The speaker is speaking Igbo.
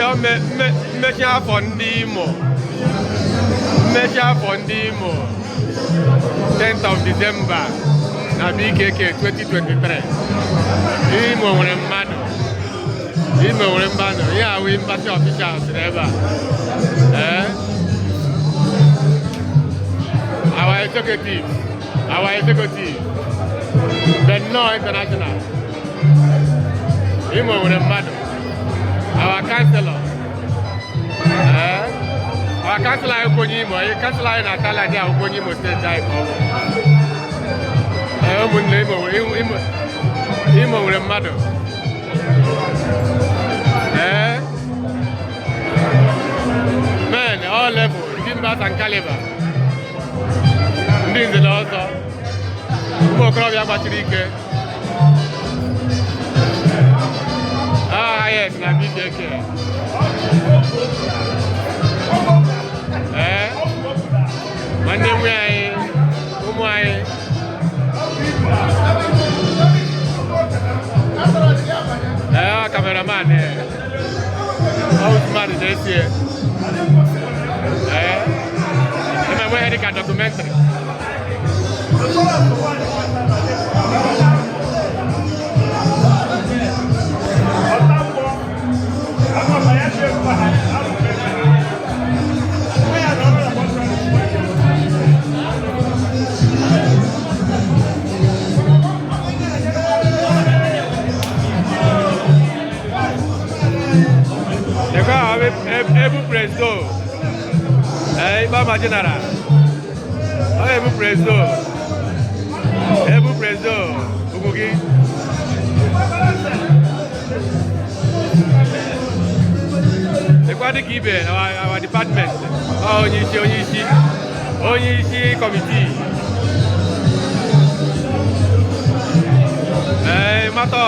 Ihe mmechi afọ ndị Imo, mmechi afọ ndị Imo, 10th of December na BKK 2023. Imo nwere mmadụ, Imo nwere mmadụ. Ihe awụ embassy officials n'ebe a. Ee, our executive, our executive, Benno International. Imo nwere mmadụ. Our councillor, ee, our councillor anyị onye Imo, anyị councillor anyị na Thailand ahụ onye Imo steeti anyị ka ọ bụ. Ee, ụmụnne, Imo nwere, Imo, Imo nwere mmadụ. Ee, men all level, timbers and caliber, ndị nze na ọzọ, ụmụ okorobịa gbachiri ike. Ah, yes, na BKK. Ee, nwanne nwunye anyị, ụmụ anyị. Ee, cameraman, ọ mmadụ na-esi. Ee, ememe ihe dịka documentary. Lekwa ahụ ebu presto. Ee, ikpe ọma general. Ọ ebu presto. Ebu presto. Ugwu gị. Lekwa dịka ibe our department. Ọ onye isi, onye isi. Onye isi committee. Ee, matọ.